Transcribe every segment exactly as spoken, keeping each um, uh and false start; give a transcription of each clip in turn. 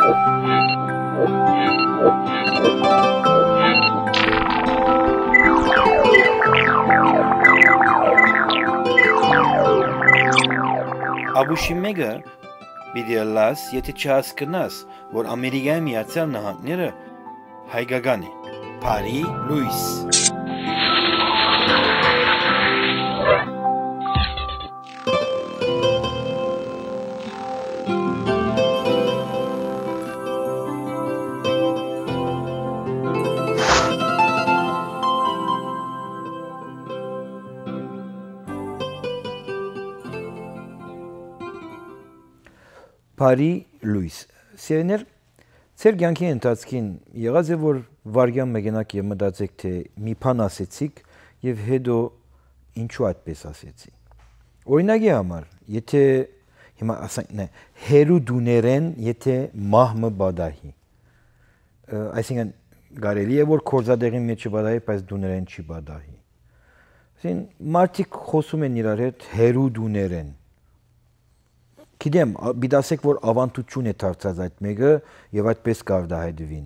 Աբուշի մէկը պիտի ըլլաս, եթէ չհասկնաս, որ Ամերիկայի Միացյալ Նահանգները հայկական է։ Բարի լոյս։ Բարի լոյս։ Սիրելիներ, ձեր կեանքի ընթացքին եղած է, որ վայրկեան մը կենաք եւ մտածեք, թէ մի բան ասեցիք եւ հետո ինչու այդպես ասեցի։ Օրինակի համար, եթէ հիմա ասենք, նե, հերու տուներէն, եթէ մահ մը պատահի, ը, այսինքն, կարելի է, որ գործատեղին մէջ չպատահի, բայց տուներէն չի պատահի։ Այսինքն, մարդիկ խօսում են իրար հետ հերու տուներէն։ Գիտեմ, ա, պիտի ասեք, որ աւանդութիւն է դարձած այդ մէկը եւ այդպես կարտահայտուին,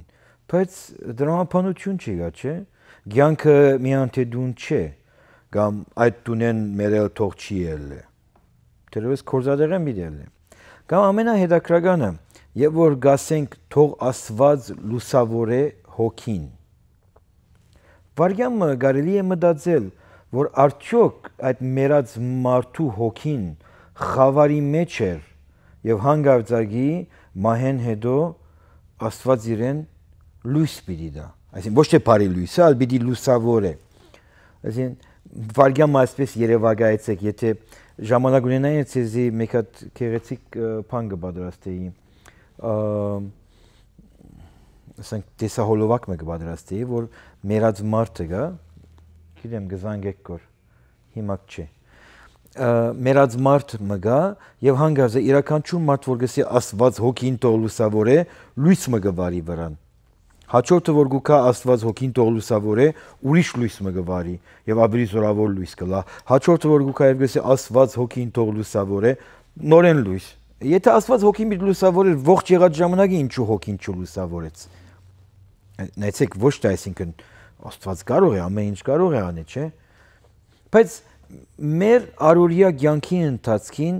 բայց դրամաբանութիւն չկայ, չէ՞։ Կեանքը միայն թէ տուն չէ, կամ այդ տունէն մեռել թող չի ելլի, թերեւս գործատեղէն պիտի ելլի։ Կամ ամենահետաքրականը, երբ որ կ'ասենք, «Թող Աստուած լուսաւորէ հոգին»։ Վայրկեան մը կարելի է մտածել, որ արդեօք այդ մեռած մարդու հոգին խաւարի մէջ էր եւ հանկարծակի մահէն հետո Աստուած իրեն լոյս պիտի տայ։ Այսինքն, ոչ թէ բարի լոյսը, այլ պիտի լուսաւորէ։ Այսինքն, վայրկեան մը այսպես երեւակայեցէք, եթէ ժամանակ ունենայի, ձեզի մէկ հատ գեղեցիկ, ը, բան կը պատրաստէի, ը, ասենք, տեսահոլովակ մը կը պատրաստէի, որ մեռած մարդը կայ, գիտեմ, կը զանգէք կոր, հիմա չէ։ Ը, մեռած մարդ մը կայ եւ հանկարծ յուրաքանչյուր մարդ, որ կ'ըսի, «Աստուած հոգին թող լուսաւորէ», լոյս մը կը վարի վրան։ Հաջորդը, որ կու գայ, «Աստուած հոգին թող լուսաւորէ», ուրիշ լոյս մը կը վարի եւ աւելի զօրաւոր լոյս կ'ըլլայ։ Հաջորդը, որ կու գայ եւ կ'ըսի, «Աստուած հոգին թող լուսաւորէ», նորէն լոյս։ Եթէ Աստուած հոգին պիտի լուսաւորէր ողջ եղած ժամանակը, ինչու հոգին չլուսաւորեց։ Նայեցեք, ոչ թէ, այսինքն, Աստուած կարող է, ամեն ինչ կարող է անե, չէ՞։ Բայց մեր առօրեայ կեանքի ընթացքին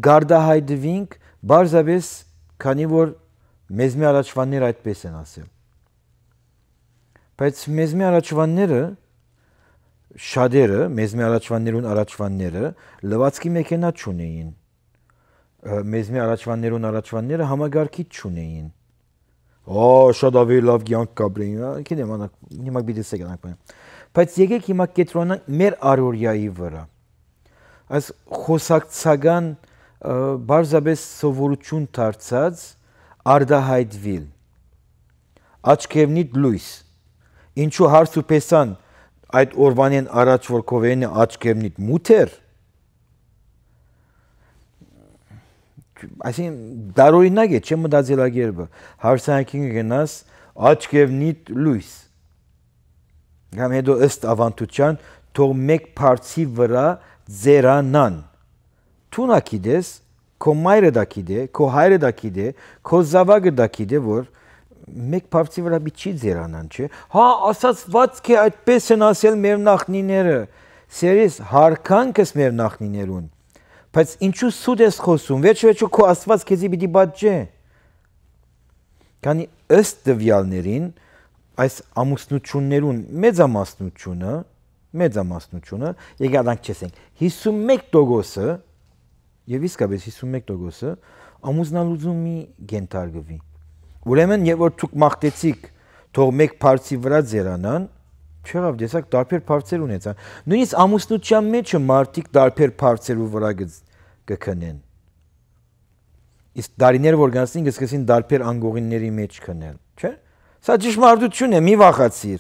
կարտահայտուինք պարզապէս, քանի որ մեզմէ առաջուանները այդպես են ասել։ Բայց մեզմէ առաջուանները, շատերը, մեզմէ առաջուաններուն առաջուանները լուացքի մեքենայ չունէին։ Ը, մեզմէ առաջուաններուն առաջուանները համակարգիչ չունէին։ Ա, շատ աւելի լաւ կեանք կ'ապրէին, ա, գիտեմ, անակ, հիմա պիտի սեկանանք բան։ Բայց եկեք հիմա կեդրոնանք մեր առօրեայի վրայ։ Այս խօսակցական, ը, պարզապէս սովորութիւն դարձած արտահայտուիլ։ Աչքերնիդ լոյս։ Ինչու հարց ու փեսան այդ օրուանէն առաջ, որ քովէին է, աչքերնիդ մութ էր։ Այսինքն, տարօրինակ է, չէ՞, մտածելակերպը։ Հարսանեկին կը գնաս, աչքերնիդ լոյս։ Կամ հետո, ըստ աւանդութեան, թող մէկ բարձի վրայ ձերանան։ Դուն ա գիտես, քո մայրը դա գիտէ, քո հայրը դա գիտէ, քո զաւակը դա գիտէ, որ մէկ բարձի վրայ պիտի չի ձերանան, չէ՞։ Հա, ասացուած է, այդպես են ասել մեր նախնիները։ Սիրելիս, յարգանքս մեր նախնիներուն։ Բայց ինչու սուտ ես խօսում, վերջը վերջը քո Աստուած քեզի պիտի պատժէ։ Քանի ըստ տվեալներին, այս ամուսնութիւններուն մեծամասնությունը, մեծամասնությունը, եկե ադանք չեսենք, հիսուն մէկ տոկոսը, եւ իսկապէս հիսուն մէկ տոկոսը, ամուսնալուծումի կենթարկուի։ Ուրեմն, երբ որ դուք մաղթեցիք, թող մէկ բարձի վրայ ձերանան, չեղավ, տեսակ, տարբեր բարձեր ունեցան։ Նոյնիսկ ամուսնութեան մէջը մարդիկ տարբեր բարձերու վրայ կը, կը քնեն։ Իսկ տարիներ որ գանցնին, կը սկսին տարբեր անգողինների մէջ քնել, չէ՞։ Սա ճշմարտություն է, մի վախացիր։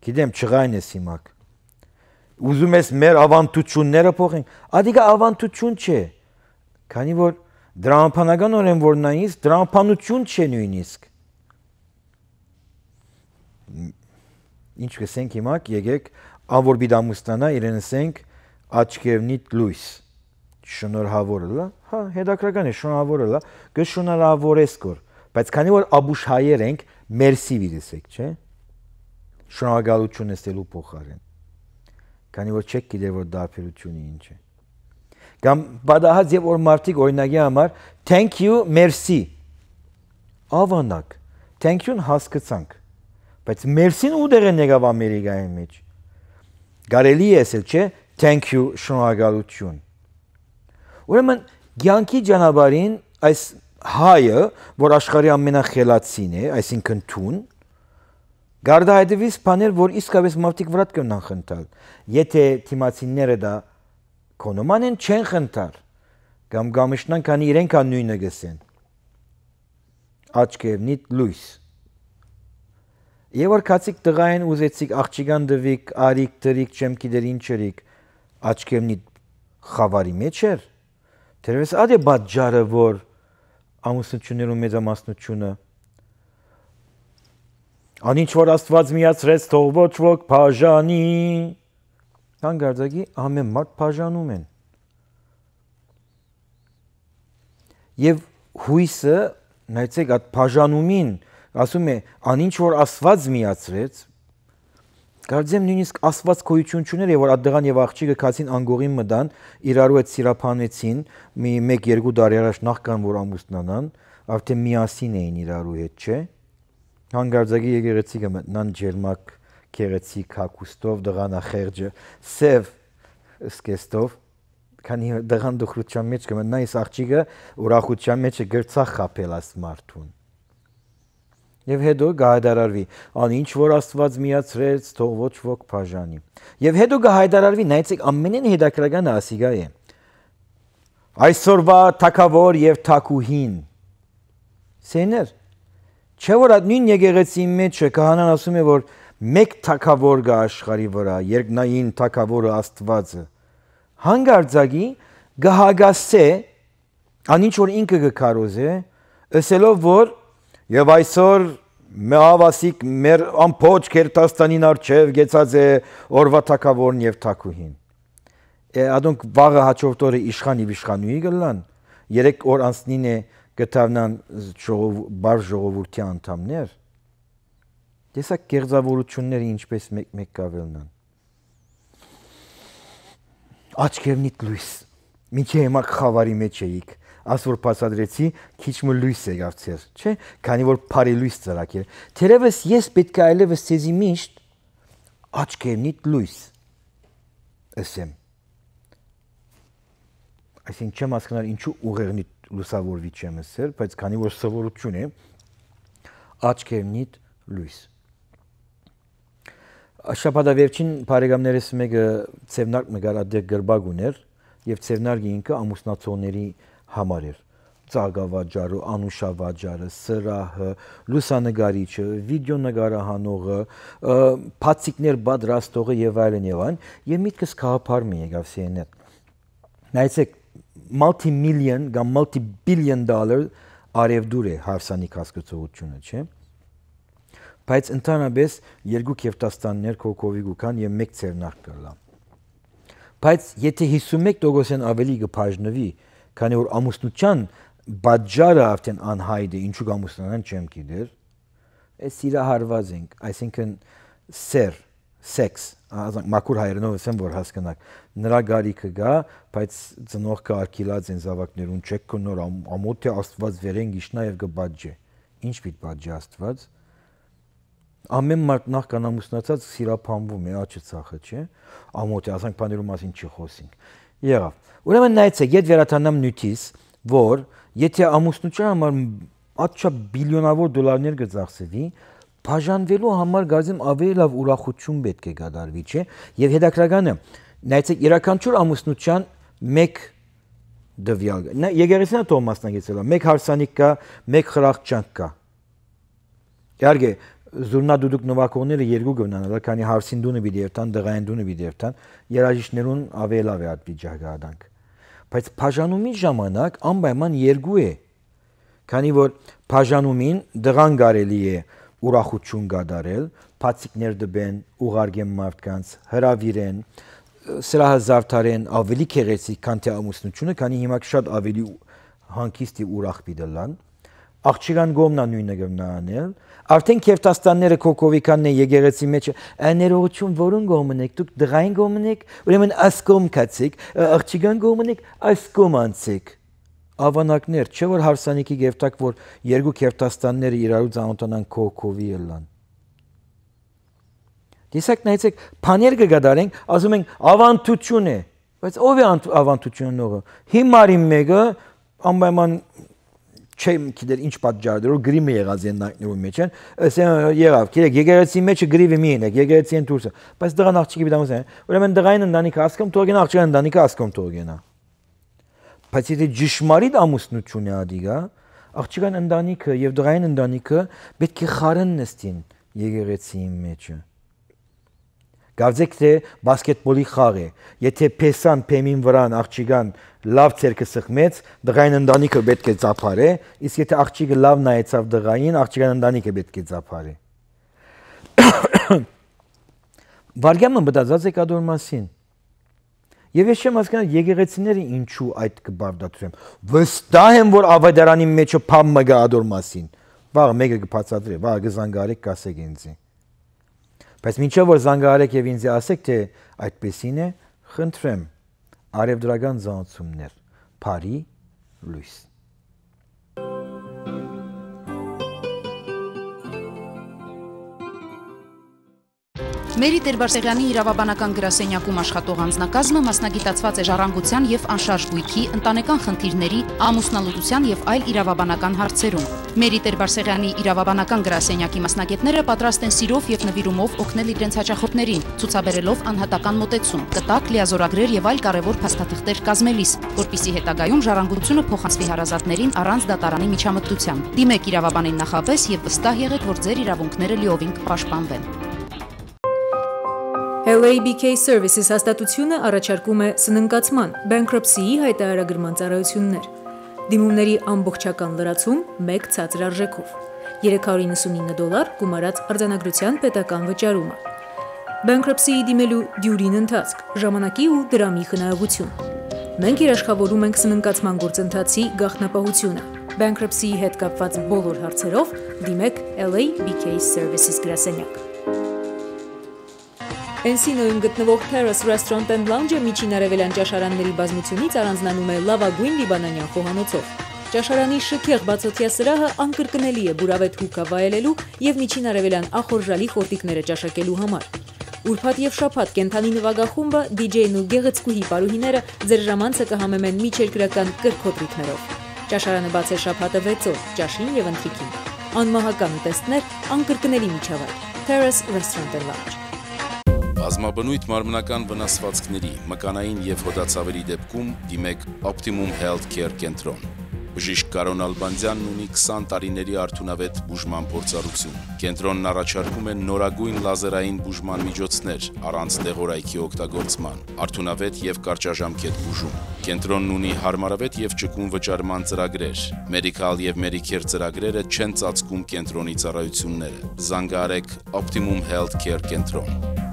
Գիտեմ, չղայն ես հիմակ։ Ուզում ես մեր աւանդութիւնները փոխենք։ Ադիկա աւանդութիւն չէ, քանի որ դրամաբանականօրէն որ նայիս, դրամաբանութիւն չէ նոյնիսկ։ Ինչ կ'ըսենք հիմա, եկեք, ան որ պիտի ամուսնանայ, իրեն ըսենք, «Աչքերնիդ լոյս, շնորհաւոր ըլլայ», Հետաքրական է, շնորհաւոր ըլլայ, կը շնորհաւորես կոր, բայց քանի որ աբուշ հայեր ենք, մերսի պիտի ըսեք, չէ՞։ Շնորհակալութիւն ըսելու փոխարէն։ Քանի որ չեք գիտեր, որ տարբերութիւնը ինչ է։ Կամ պատահած եւ որ մարդիկ, օրինակի համար, thank you, մերսի։ Ավանակ, thank you-ն հասկցանք, բայց մերսին ո՞ւտեղ են եկաւ Ամերիկայի մեջ։ Կարելի է ասել, չէ՞, thank you, շնորհակալութիւն։ Ուրեմն, կեանքի ճանապարհին այս հայը, որ աշխարհի ամենախելացին է, այսինքն դուն, կարտահայտուիս բաներ, որ իսկապես մարդիկ վրայ կնան խնդալ։ Եթե դիմացինները դա քոնոման են, չեն խնդար, կամ կամշնան, քանի իրենք ա նոյնը կսեն։ Աչքերնիդ լոյս։ Եւ որ քացիկ տղային ուզեցիք, աղջիկան տվիք, արիք, դրիք, չեմ գիտեր ինչ ըրիք, աչքերնիդ խավարի մեջ էր։ Թերևս ա դե պատճառը, որ ամուսնություններու մեծամասնությունը, անինչ որ Աստուած միացրեց, թող ոչ ոք բաժանի։ Հանկարծակի ամեն մարդ բաժանում են։ Եւ յոյսը, նայեցեք, այդ բաժանումին, ասում է, անինչ որ Աստուած միացրեց, կարծեմ նոյնիսկ Աստուած գոյութիւն չուներ, եւ որ այդ տղան եւ աղջիկը քացին անկողին մտան, իրարու հետ սիրափանեցին, մի մեկ-երկու տարի առաջ նախքան որ ամուսնանան, արդեն միասին էին իրարու հետ, չէ՞։ Հանկարծակի եկեղեցի կը մտնան ջերմակ, գեղեցիկ հագուստով, տղան ա խեղճը, սեւ սկեստով, քանի տղան տխրութեան մեջ կը մտնայ, իսկ աղջիկը ուրախութեան մեջ է, կրցայ խաբել այս մարդուն։ Եւ հետո կը հայտարարուի, անինչ որ Աստուած միացրեց, թող ոչ ոք բաժանի։ Եւ հետո կը հայտարարուի, նայեցեք, ամենէն հետաքրականը ասիկա է։ Այսօրվա թագաւոր եւ թագուհին։ Սեներ, չէ՞ որ այդ նոյն եկեղեցիին մեջ է, քահանան ասում է, որ մեկ թագաւոր կա աշխարհի վրայ, երկնային թագաւորը Աստուածը։ Հանկարծակի կը հագասցէ, անինչ որ ինքը կը քարոզէ, ըսելով, որ «Եւ այսօր մը ահաւասիկ մեր ամբողջ Գերդաստանին առջեւ գեցած է օրվա թագաւորն եւ թագուհին»։ Է, ադոնք վաղը, հաջորդ օրը իշխան եւ իշխանուհի կ'ըլլան, երեք օր անցնին է կը դառնան ժողով-, բարձր ժողովուրդի անդամներ։ Տեսակ կեղծաւորութիւնները ինչպես մեկ-մեկ կ'աւելնան։ Աչքերնիդ լոյս։ Մինչեւ հիմա խավարի մեջ էիք։ Աս որ բացատրեցի, քիչ մը լոյս եկաւ ձեր, չէ՞, քանի որ բարի լոյս ծրագիր։ Թերևս ես պէտք է այլեւս ձեզի միշտ «Աչքերնիդ լոյս» ըսեմ։ Այսինքն, չեմ հասկնար ինչու ուղեղնիդ լուսաւորուի չեմ ըսեր, բայց քանի որ սովորութիւն է, «Աչքերնիդ լոյս»։ Շաբաթավերջին բարեկամներս մէկը ձեռնարկ մը կար, ատեղ կրպակ ունէր, եւ ձեռնարկը ինքը ամուսնացողների համար էր։ Ծաղկավաճառը, անուշավաճառը, սրահը, լուսանկարիչը, վիդեոնկարահանողը, ը, բացիկներ պատրաստողը եւ այլն եւ այլն, եւ միտքս գաղափար մը եկաւ, Սեներ։ Նայեցեք, multi-million կամ multi-billion dollar արեւտուր է հարսանիք հասկացողությունը, չէ՞։ Բայց ընդհանրապես երկու Գերդաստաններ քո կողմի կու գան եւ մէկ ձեռնարկ կ'ըլլայ։ Բայց եթե հիսուն մէկ տոկոսէն աւելի կը բաժնուի, քանի որ ամուսնութեան պատճառը արդեն անյայտ է, ինչու կ'ամուսնանան, չեմ գիտեր, է, սիրահարված ենք, այսինքն սեր, սեքս, ասենք, մաքուր հայերենով ասեմ, որ հասկնաք, նրա գարիքը կա, բայց ծնողքը արգիլած են զաւակներուն, չեք քնոր, ամ-, ամոթ է, Աստուած վերէն գիշնայ եւ կը պատժէ։ Ինչ պիտի պատժէ Աստուած։ Ամեն մարդ նախքան ամուսնացած սիրափանվում է, աչը ցախը, չէ՞, ամոթ է, ասենք, բաներու մասին չխոսենք։ Եղաւ։ Ուրեմն նայեցեք, ետ վերադառնամ նիւթիս, որ եթե ամուսնության համար ատչա բիլիոնավոր դոլարներ կը ծախսվի, բաժանվելու համար կարծեմ ավելի լաւ ուրախություն պէտք է կատարվի, չէ՞։ Եւ հետաքրականը, նայեցեք, յուրաքանչյուր ամուսնության մէկ տվեալ, նա, եկեղեցին ա թող մասնակցելա, մէկ հարսանիք կա, մէկ խրախճանք կա։ Իհարկե, զուռնա դուդուկ նուագողները երկու կը մնան, հələ քանի հարսին տունը պիտի երթան, տղային տունը պիտի երթան, երաժիշտներուն ավելի լաւ է այդ վիճակը ատանք։ Բայց բաժանումի ժամանակ անպայման երկու է, քանի որ բաժանումին տղան կարելի է ուրախություն կատարել, բացիկներ տուեն, ուղարկեն մարդկանց, հրաւիրեն, սրահը զարդարեն աւելի գեղեցիկ, քան թէ ամուսնութիւնը, քանի հիմա շատ աւելի հանգիստ եւ ուրախ պիտի ըլլան։ Աղջկան կողմն ալ նոյնը կրնայ անել։ Արդէն քեֆտաստանները քոքովի կաննեն եկեղեցի մէջը, «Ա, ներողութիւն, որուն կողմն էք դուք, դղային կողմն էք, ուրեմն աս կողմ գացեք, ա, աղջկան կողմն էք, աս կողմ անցեք»։ Ավանակներ, չէ՞ որ հարսանիքի կերտակ, որ երկու քեֆտաստանները իրարու ծանօթանան, քոքովի ըլլան։ Տեսակ, նայեցեք, բաներ կը կատարենք, ասում ենք, «Աւանդութիւն է»։ Բայց ո՞վ է անդ-, աւանդութիւն անողը։ Հիմարին մէկը անպայման չեմ գիտեր ինչ պատճառ դրոր, գրի մը եղած են նայքներուն մեջ են, ասեն, «Եղաւ, գիտեք, եկեղեցի մեջը գրիվը մի ինեք, եկեղեցի են դուրսը»։ Բայց դղան աղջիկի պիտի ամուսնան, ուրեմն դղային ընտանիքը ասկամ թող գնա, աղջկան ընտանիքը ասկամ թող գնա։ Բայց եթե ճշմարիտ ամուսնութիւն է ադիգա, աղջկան ընտանիքը եւ դղային ընտանիքը պէտք է խարն նստին եկեղեցիին մեջը։ Կարծեք թէ բասկետբոլի խաղ է։ Եթե փեսան, բեմին վրան աղջիկան լաւ ձեռքը սխմեց, դղային ընտանիքը պէտք է ծափարէ, իսկ եթե աղջիկը լաւ նայեցաւ դղային, աղջկան ընտանիքը պէտք է ծափարէ։ Վարգեան մը մտածած եք ատոր մասին։ Եւ ես չեմ հասկնար եկեղեցիները ինչու այդ կը բաղդացրեն։ Վստահ եմ, որ աւետարանին մեջը բան մը կայ ատոր մասին։ Վաղը մէկը կը բացատրէ, վաղը կը զանգարեք, կասեք ինձի։ Բայց մինչեւ որ զանգարեք եւ ինձի ասեք, թէ այդպիսին է, խնդրեմ, առեւտրական զանցումներ, բարի լոյս։ Մերի Տեր-Բարսեղեանի իրաւաբանական գրասենյակում աշխատող անձնակազմը մասնագիտացված է ժառանգության եւ անշարժ գոյքի, ընտանեկան խնդիրների, ամուսնալուծության եւ այլ իրաւաբանական հարցերուն։ Մերի Տեր-Բարսեղեանի իրաւաբանական գրասենյակի մասնագետները պատրաստ են սիրով եւ նուիրումով օգնել իրենց հաճախորդներին, ցուցաբերելով անհատական մոտեցում, կտակ, լիազօրագրեր եւ այլ կարեւոր փաստաթղթեր կազմելիս, որպեսզի հետագայում ժառանգությունը փոխանցուի հարազատներին առանց դատարանի միջամտության։ Դիմեք իրաւաբանին նախապէս եւ վստահ եղէք, որ ձեր իրաւունքները լիովին կպաշտպանվեն։ L A B K Services հաստատութիւնը առաջարկում է սննկացման, bankruptcy-ի հայտարարագրման ծառայութիւններ։ Դիմումների ամբողջական լրացում մէկ ցածր արժեքով։ Երեք հարյուր իննսունինը դոլար գումարած արձանագրության պետական վճարումը։ Bankruptcy-ի դիմելու դիւրին ընթացք, ժամանակի ու դրամի խնայողություն։ Մենք երաշխավորում ենք սննկացման գործընթացի գաղտնապահությունը։ Bankruptcy-ի հետ կապված բոլոր հարցերով դիմեք L A B K Services գրասենյակ։ Էնսինոյում գտնվող Terrace Restaurant and Lounge-ը Միջին Արեւելյան ճաշարանների բազմությունից առանձնանում է լաւագոյն լիբանանեան խոհանոցով։ Ճաշարանի շքեղ բացօթեայ սրահը անկրկնելի է բուրավէտ հուքա վայելելու եւ Միջին Արեւելյան ախորժալի խորտիկները ճաշակելու համար։ Ուրբաթ եւ շաբաթ կենդանի նուագախումբը, դիջէյն ու գեղեցկուհի պարուհիները ձեր ժամանցը կը համեմեն միջերկրական կրքոտ ռիթմերով։ Ճաշարանը բաց է շաբաթը վեց օր, ճաշին եւ ընթրիքին։ Անմահական ուտեստներ, անկրկնելի միջավայր։ Terrace Restaurant and Lounge։ Բազմաբնույթ մարմնական վնասվածքների, մկանային եւ հոդացաւերի դեպքում դիմեք Optimum Health Care կենտրոն։ Բժիշկ Կարոն Ալբանդյանն ունի քսան տարիների արդյունավետ բուժման փորձառություն։ Կենտրոնն առաջարկում է նորագոյն լազերային բուժման միջոցներ առանց դեղորայքի օգտագործման, արդյունավետ եւ կարճաժամկետ բուժում։ Կենտրոնն ունի հարմարավետ եւ ճկուն վճարման ծրագրեր։ Medical եւ Medicare ծրագրերը չեն ծածկում կենտրոնի ծառայությունները։ Զանգահարեք Optimum Health Care կենտրոն։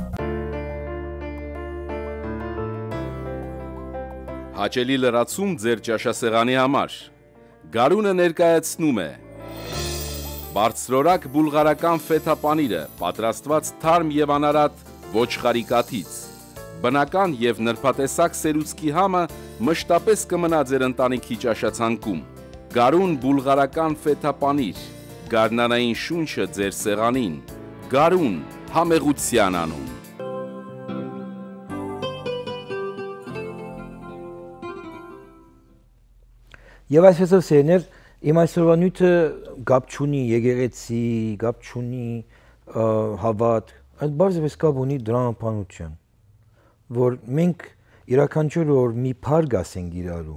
Հաճելի լրացում ձեր ճաշասեղանի համար։ Գարունը ներկայացնում է բարձրորակ բուլղարական ֆեթա պանիրը, պատրաստված թարմ եւ անարատ ոչխարի կաթից։ Բնական եւ նրբատեսակ սերուցքի համը մշտապէս կը մնայ ձեր ընտանիքի ճաշացանկում։ Գարուն բուլղարական ֆեթա պանիր, գարնանային շունչը ձեր սեղանին։ Գարուն, համեղության անուն։ Եւ այսպեսով, սերներ, իմ այսօրվա նիւթը կապ չունի եկեղեցի, կապ չունի, ը, հաւատք, այդ պարզապէս կապ ունի դրամաբանության, որ մենք իւրաքանչիւր օր մի փառք ասենք իրարու,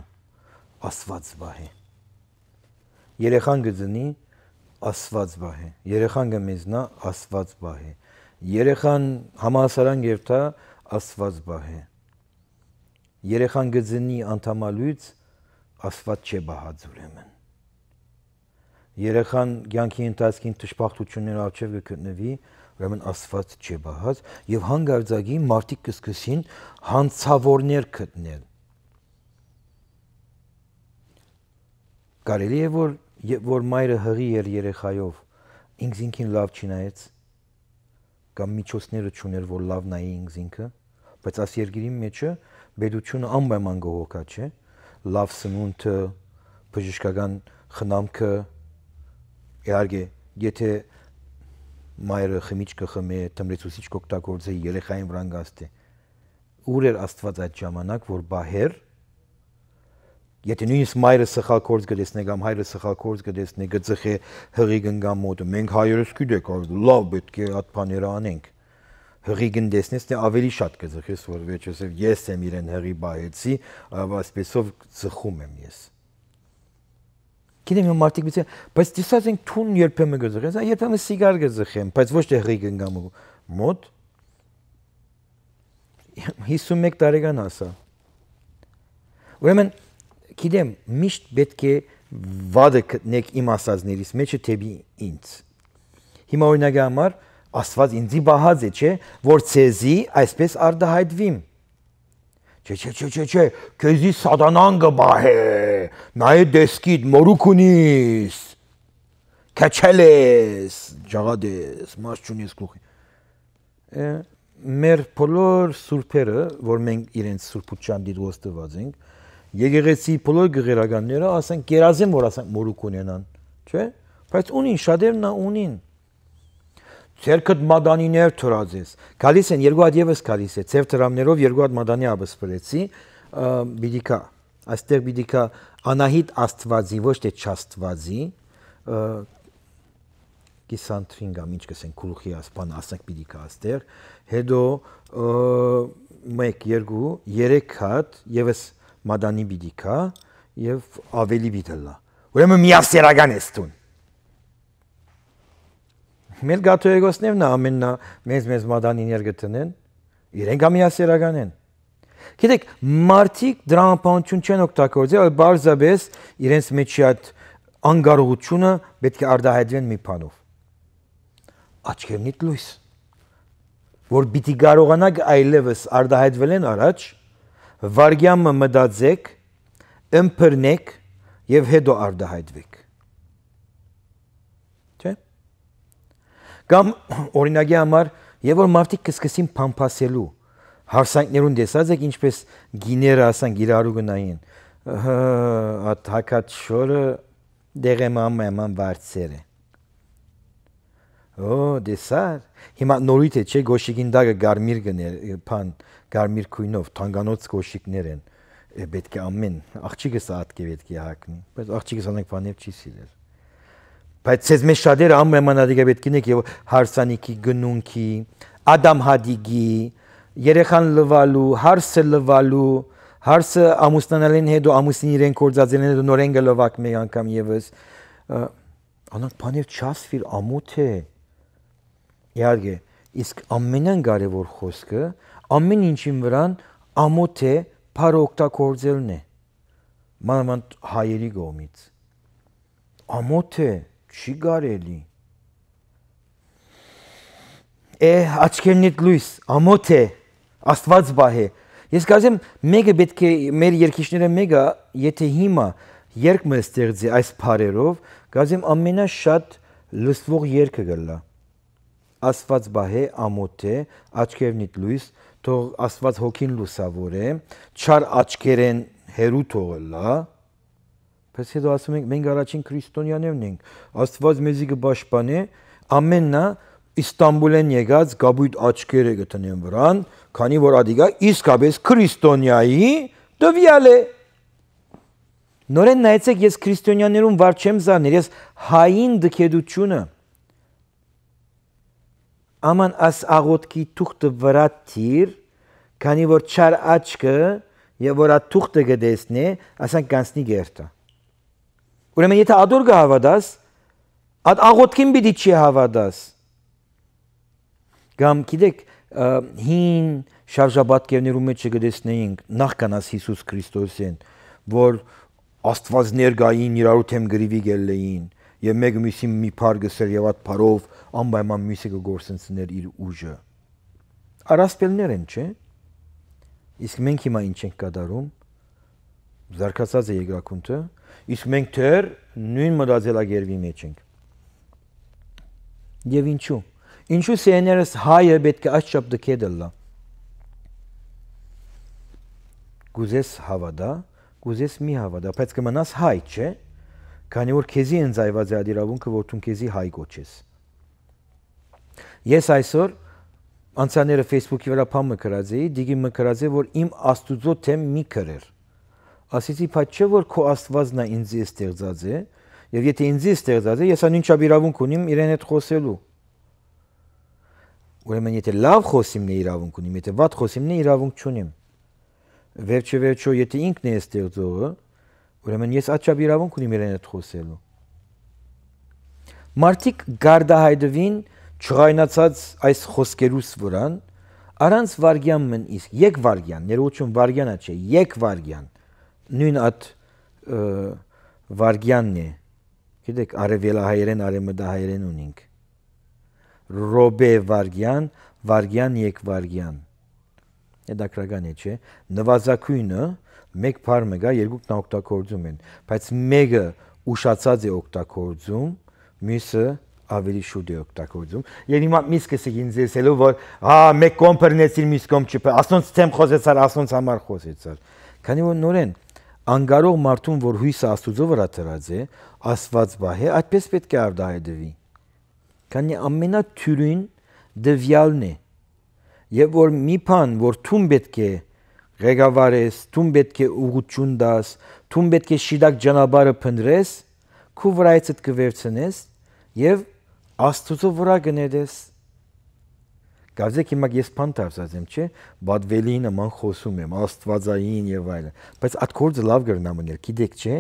Աստուած պահէ։ Երեխան կը ծնի, Աստուած պահէ։ Երեխան կը մեզնայ, Աստուած պահէ։ Երեխան համալսարան կ'երթայ, Աստուած պահէ։ Երեխան կը ծնի անդամալոյծ, Աստուած չէ պահած ուրեմն։ Երեխան կեանքի ընթացքին դժբախտութիւններու առջեւ կը գտնուի, Ուրեմն Աստուած չէ պահած, եւ հանկարծակի մարդիկ կը սկսին հանցաւորներ գտնել։ Կարելի է որ, ե- որ մայրը հղի էր երեխայով, ինքզինքին լաւ չնայեց, կամ միջոցները չուներ որ լաւ նայի ինքզինքը, բայց աս երկիրին մեջը պետութիւնը անպայման կը հոգայ, չէ՞, լաւ սնունդը, բժշկական խնամքը, իհարկե, եթե մայրը խմիչ կը խմէ, թմրեցուցիչ կօգտագործէ, երեխային վրան կաստէ։ Ո՞ւր էր Աստուած այդ ժամանակ որ պահէր, եթե նոյնիսկ մայրը սխալ գործ կը տեսնէ կամ հայրը սխալ գործ կը տեսնէ, կը ծխէ հղի կնկան մօտը։ Մենք հայերս գիտեք, լաւ պէտք է այդ բաները անենք։ Հղի կն տեսնես, թէ ավելի շատ կը ծխես, որ վերջերս ես եմ իրեն հղի պահեցի, ա, այսպեսով ծխում եմ ես։ Գիտեմ, իմ մարդիկ մտցին, բայց տեսած ենք թուն երբեմն կը ծխես, ա, երբեմն սիգար կը ծխեմ, բայց ոչ թէ հղի կնկան մօ-, մօտ։ հիսուն մէկ տարեկան ասա։ Ուրեմն, գիտեմ, միշտ պէտք է վատը գտնեք իմ ասածներիս մեջը դէպի ինձ։ Հիմա օրինակի համար, Աստուած ինձի պահած է, չէ՞, որ ձեզի այսպես արտայայտուիմ։ Չէ, չէ, չէ, չէ, չէ, քեզի սատանան կը պահէ, նայէ դեսքիդ, մորուք ունիս, քչել ես, ջաղատ ես, մաս չունես գլխի։ Ը, մեր բոլոր սուրբերը, որ մենք իրենց սուրբութեան դիտուած տուած ենք, եկեղեցի բոլոր գղերականները, ասենք, կերազեն, որ ասենք մորուք ունենան, չէ՞։ Բայց ունին, շատերն ա ունին։ Ձերքդ մատանիներ թրած ես։ Գալիս են, երկու հատ ևս գալիս է, ձեր դրամներով երկու հատ մատանի աբսպրեցի, ը, պիտի գա, այստեղ պիտի գա Անահիտ Աստուածի, ոչ թէ չաստուածի, ը, կիսանտրին կամ ինչ կսեն, գլուխի ասպան, ասենք պիտի գա այստեղ, հետո, ը, մեկ, երկու, երեք հատ ևս մատանի պիտի գա եւ ավելի պիտի լա։ Ուրեմն միասեռական ես դուն։ Մեր կաթողիկոսներն ա ամեննա մեծ-մեծ մատանիներ կը տնեն, իրենք ա միասեռական են։ Գիտեք, մարդիկ դրամապանություն չեն օգտագործել, այլ պարզապէս իրենց մեջի այդ անկարողությունը պէտք է արտայայտուեն մի բանով։ Աչքերնիդ լոյս, որ պիտի կարողանաք այլեւս արտայայտվել են առաջ, վայրկեան մը մտածեք, ըմբռնեք եւ հետո արտայայտվեք։ Չէ՞։ Կամ, օրինակի համար, եւ որ մարդիկ կսկսին փամփասելու, հարսանիքներուն տեսած եք, ինչպես գիները, ասենք, իրարու գնային, ըհը, ատ հակած շորը դեղեմամեման վարձեր է։ Ո, տեսար, հիմա նորույթ է, չէ՞, գոշիկին տակը կարմիր գներ, բան, կարմիր գույնով, թանկանոց գոշիկներ են, է, պէտք է ամեն, աղջիկս ատկե պէտք է հագնի, բայց աղջիկս անենք բաներ չի սիրեր։ Բայց ձեզ մեզ շատերը ամեն ատիկա պէտք ինեք եւ հարսանիքի, գնունքի, ադամհատիկի, երեխան լվալու, հարսը լվալու, հարսը ամուսնանալեն հետո, ամուսին իրեն կործածելեն հետո նորեն կը լվակ մեկ անգամ եւս։ Ը, անոնք բաներ չասվիր, ամոթ է։ Իհարկե, իսկ ամենան կարևոր խոսքը, ամեն ինչին վրան ամոթ է, բառը օգտագործելն է, մանավանդ հայերի կողմից։ Ամոթ է, չի կարելի։ Է, աչքերնիդ լոյս, ամոթ է, Աստուած պահէ։ Ես կարծեմ, մեկը պէտք է, մեր երկիշները մեկը, եթե հիմա երկ մը ստեղծի այս բառերով, կարծեմ ամենաշատ լսվող երգը կլա։ Աստուած պահէ, ամոթ է, աչքերնիդ լոյս, թող Աստուած հոգին լուսաւոր է, չար աչքերեն հեռու թող ըլլա։ Բայց հետո ասում ենք, մենք առաջին քրիստոնյաներն ենք, Աստուած մեզի կը պաշտպանէ, ամեննա Իստանբուլէն եկած կապույտ աչքերը կը տնեն վրան, քանի որ ատիկա իսկապես քրիստոնյայի տվյալ է։ Նորեն նայեցեք, ես քրիստոնյաներուն վար չեմ զարներ, ես հային դքեդությունը, աման աս աղոտքի թուղթը վրայ դիր, քանի որ չար աչքը, եւ որ այդ թուղթը կը տեսնէ, ասանք կանցնի գերտը։ Ուրեմն, եթե ադոր կը հաւատաս, այդ աղոտքին պիտի չի հաւատաս։ Կամ, գիտեք, ը, հին շարժապատկերներու մեջ կը տեսնեինք նախքան աս Յիսուս Քրիստոսին, որ աստուածներ կային, իրարու դէմ կռիւի գելլեին, Եւ մէկը միւսին մի բառ կ'ըսէր եւ այդ բառով անպայման միւսը կը գործընծնէր իր ուժը։ Առասպելներ են, չէ՞։ Իսկ մենք հիմա ինչ ենք կատարում։ Զարգացած է երկրագունդը, իսկ մենք դեռ նոյն մտածելակերպի մէջ ենք։ Եւ ինչու՞։ Ինչու սերեներս հայը պէտք է այսչափ դքետ ըլլայ։ Կ'ուզես՝ հաւատա, կ'ուզես՝ մի հաւատա, բայց կը մնաս հայ, չէ՞։ Քանի որ քեզի ընծայուած է այդ իրաւունքը, որ դուն քեզի հայ կոչես։ Ես այսօր անցաները Facebook-ի վրայ բան մը գրած էի, դիգի մը գրած է, որ իմ Աստուծոյ դէմ մի գրեր։ Ասեցի, բայց չէ՞ որ քո Աստուածն է ինձի ստեղծած է, եւ եթէ ինձի ստեղծած է, ես անինչափ իրաւունք ունիմ իրեն հետ խօսելու։ Ուրեմն եթէ լաւ խօսիմն է իրաւունք ունիմ, եթէ վատ խօսիմն է իրաւունք չունիմ։ Վերջը վերջո, եթէ ինքն է ստեղծողը, ուրեմն ես աչափ իրաւունք ունիմ իրեն հետ խօսելու։ Մարդիկ գարդահայտուին չղայնացած այս խօսքերուս վրան, առանց վարգեան մն իսկ, եկ վարգեան, ներողություն, վարգեան ա չէ, եկ վարգեան, նոյն այդ, ը, վարգեանն է, գիտեք, արեւելահայերեն, արեւմտահայերեն ունինք, ռոպե վարգեան, վարգեան, եկ վարգեան։ Հետաքրական է, չէ՞։ Նվազագոյնը մէկ բառ մը կայ, երկուքն ա օգտագործում են, բայց մէկը ուշացած է օգտագործում, միւսը ավելի շուտ է օգտագործում։ Եւ հիմա միս կսիկ ինձ եսելու, որ, հա, մէկ կողմ բռնեցիր, միւս կողմ չփ-, ասոնց դէմ խօսեցար, ասոնց համար խօսեցար։ Քանի որ նորեն անկարող մարդուն, որ յոյսը Աստուծոյ վրայ դրած է, Աստուած պահէ, այդպես պէտք է արտահայտուի։ Քանի ամենաթիւրին տուեալն է։ Եւ որ մի բան, որ դուն պէտք է ղեկավարես, դուն պէտք է ուղղութիւն տաս, դուն պէտք է շիտակ ճանապարհը փնտրես, քու վրայցդ կը վերցնես եւ Աստուծոյ վրայ կը նետես։ Կարծեք հիմա ես բան դարձած եմ, չէ՞, պատվելի նման խօսում եմ, աստուածային եւ այլն, բայց այդ գործը լաւ կրնամ ընել, գիտեք, չէ՞,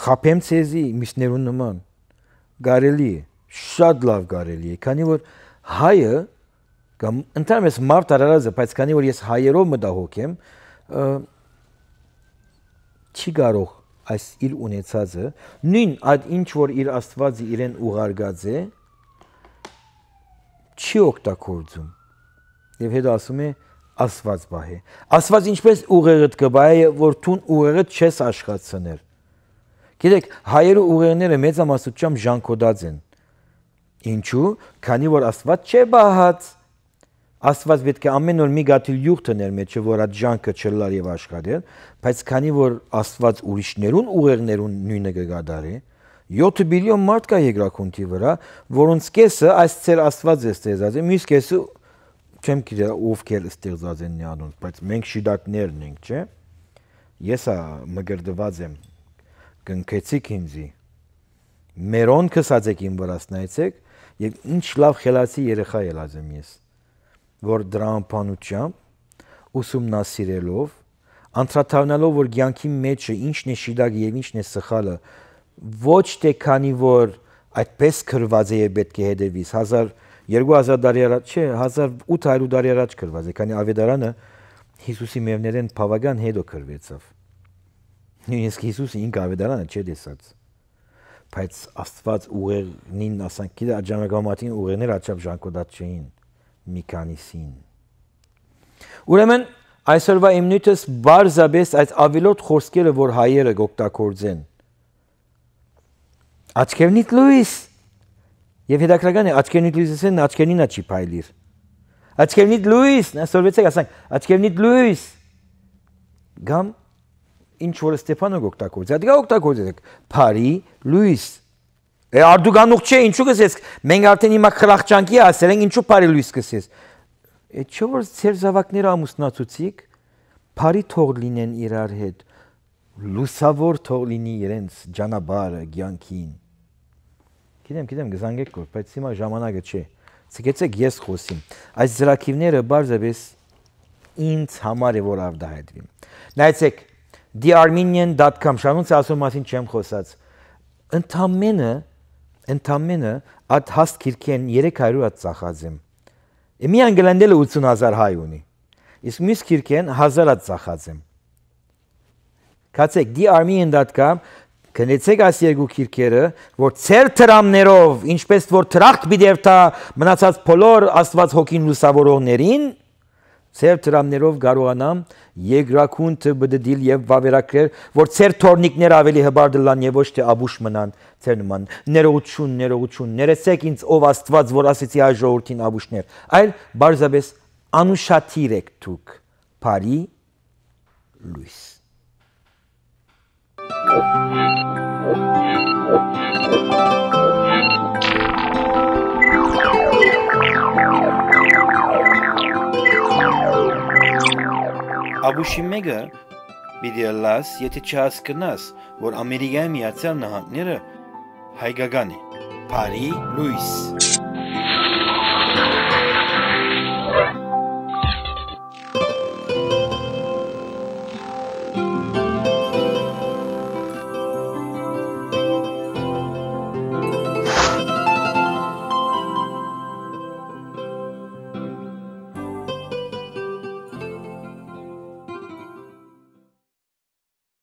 խաբեմ ձեզի միսներուն նման, կարելի է, շատ լաւ կարելի է, քանի որ հայը, կամ ընդհանրապես մարդ արարածը, բայց քանի որ ես հայերով մտահոգ եմ, ը, չի կարող այս իր ունեցածը, նոյն այդ ինչ որ իր Աստուածը իրեն ուղարկած է, չի օգտագործում։ Եւ հետո ասում է, Աստուած պահէ։ Աստուած ինչպես ուղեղդ կը պահէ, որ դուն ուղեղդ չես աշխատցներ։ Գիտեք, հայերու ուղեղները մեծամասնությամբ ժանգոտած են։ Ինչու՞, քանի որ Աստուած չէ պահած։ Աստուած պէտք է ամէն օր մի կաթիլ իւղ դներ մեջը, որ այդ ժանքը չըլլար եւ աշխատեր, բայց քանի որ Աստուած ուրիշներուն ուղեղներուն նոյնը կը կատարէ, յոթ բիլիոն մարդ կայ երկրագունդի վրայ, որոնց կէսը այս ձեր Աստուածը ստեղծած է, միւս կէսը չեմ գիտեր ովքեր ստեղծած են նեանոնց, բայց մենք շիտակներն ենք, չէ՞։ Ես ա մկրտուած եմ, կնքեցիք ինձի, մերոն քսած եք իմ վրաս, նայեցեք, եւ ինչ լաւ խելացի երեխայ ելած եմ ես, որ դրամաբանությամբ, ուսումնասիրելով, անդրադառնալով, որ կեանքի մեջը ինչն է շիտակը եւ ինչն է սխալը, ոչ թե քանի որ այդպես գրված է եւ պէտք է հետեւիս, հազար, երկու հազար տարի առաջ, չէ, հազար ութ հարյուր տարի առաջ գրված է, քանի ավետարանը Յիսուսի մեռներէն բաւական հետո գրուեցաւ։ Նոյնիսկ Յիսուսը ինքը ավետարանը չէ տեսած, բայց Աստուած ուղեղնին, ասանք, գիտե, աջանագամատին ուղեղներ աչափ ժանգոտած չէին մի քանիսին։ Ուրեմն այսօրվա իմ նիւթս պարզապէս այս ավելորդ խօսքերը, որ հայերը կօգտագործեն։ Աչքերնիդ լոյս։ Եւ հետաքրական է, աչքերնիդ լոյս ասեն, աչքերնին ա չի փայլիր։ Աչքերնիդ լոյս, նայ, սորվեցեք, ասանք, աչքերնիդ լոյս։ Կամ ինչ որ Ստեփանը կօգտագործի, ատիկա օգտագործեցեք, բարի լոյս։ Է, արդուկանուխ չէ, ինչու կսես, մենք արդեն հիմա խրախճանքի հասել ենք, ինչու բարի լոյս կսես։ Է, չէ՞ որ ձեր զաւակները ամուսնացուցիք, բարի թող լինեն իրար հետ, լուսաւոր թող լինի իրենց ճանապարհը կեանքին։ Գիտեմ, գիտեմ, կզանգեք կոր, բայց հիմա ժամանակը չէ։ Ցկեցեք, ես խօսիմ։ Այս ծրագիրները պարզապէս ինձ համար է, որ արտահայտվի։ Նայեցեք, the armenian dot com, շանունցը ասոր մասին չեմ խօսած։ Ընդամենը, ընդամենը այդ հաստ գիրքեն երեք հարյուր հատ ծախած եմ։ Է, միան գլենդելը ութսուն հազար հայ ունի։ Իսկ մյուս գիրքեն հազար հատ ծախած եմ։ Գացեք, the armenian dot com, Գնեցեք այս երկու գիրքերը, որ ձեր դրամներով, ինչպես որ դրախտ պիտի երթայ մնացած բոլոր Աստուած հոգին լուսաւորողներին, ձեր դրամներով կարողանամ երկրագունդը պտտիլ եւ վաւերագրել, որ ձեր թորնիկները աւելի հպարտ ըլլան եւ ոչ թէ ապուշ մնան ձեր նման։ Ներողություն, ներողություն, ներեցեք ինձ, ով Աստուած, որ ասեցի այս ժողովրդին ապուշներ, այլ պարզապէս անուշադիր եք դուք, բարի լոյս։ Ապուշի մէկը պիտի ըլլաս, եթէ չհասկնաս, որ Ամերիկայի Միացյալ Նահանգները հայկական է։ Բարի լոյս։